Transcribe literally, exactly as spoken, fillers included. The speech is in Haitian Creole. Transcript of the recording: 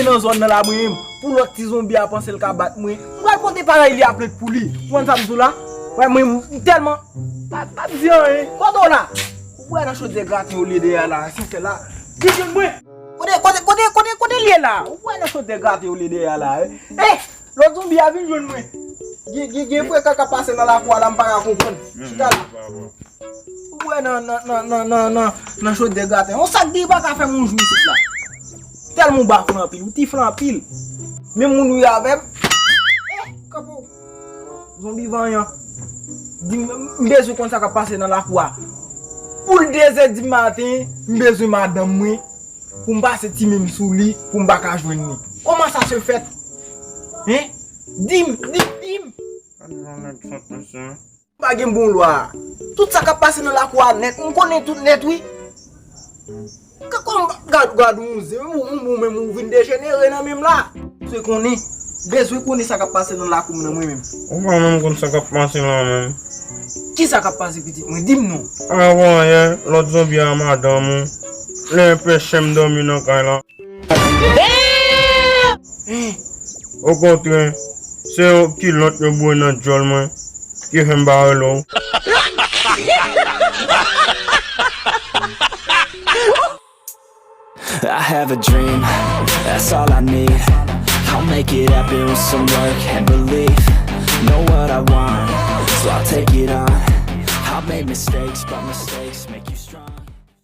Nan zòn nan la mwen menm, pou lòt ti zonbi a panse l ka bat mwen, m pral pote parèy li a plent pou li. Ou konn sa m di w la? Wè mwen, m tèlman pa, pa di anyen. Kote w la? Ou wè nan chodyè graten yo lye dèyè la, si se la. Vin jwenn mwen. Kote, kote, kote, kote, kote l ye la? Ou wè nan chodyè graten yo lye dèyè la, eh? Eh! Lòt zonbi a vin jwenn mwen. Gen, gen, gen frekan k ap pase nan lakou a la, m pa ka konprann. Chita la. Ou wè nan, nan, nan, nan, nan, nan, nan chodyè graten. Yon sak diri pa ka fè m yon jou isit la. Tèlman ou bafle anpil, ou tifle anpil. Menm moun ou ye avè m. Eh, kanpe w. Zonbi vanyan. Di m, m bezwen konn sa k ap pase nan lakou a. Pou l de zè di maten, m bezwen madanm mwen. Pou m pase ti men m sou li, pou m pa ka jwenn li. Kòman sa se fèt? Hein? Di m, di m, di m. Gade yon nèg sot mesye. M pa gen bon lwa. Tout sa k ap pase nan lakou a nèt, m konnen tout nèt wi. Ka-, kòm, gad, gad yon zen, ou, ou, ou menm ou vin dejenere nan menm la. Se konnen, bezwen konnen sa k ap pase nan lakou m nan mwen menm. Ou pa menm konn sa k ap pase la menm. Kisa k ap pase pitit mwen? Di m non. Avan yè, lòt zonbi a madanm ou. Li enpeche m dòmi nan kay la. Hein? Okontrè, se yon kilòt yo boure nan djòl mwen ki fè m pa rele w. I have a dream, that's all I need. I'll make it happen with some work and belief. Know what I want, so I'll take it on. I've made mistakes, but mistakes make you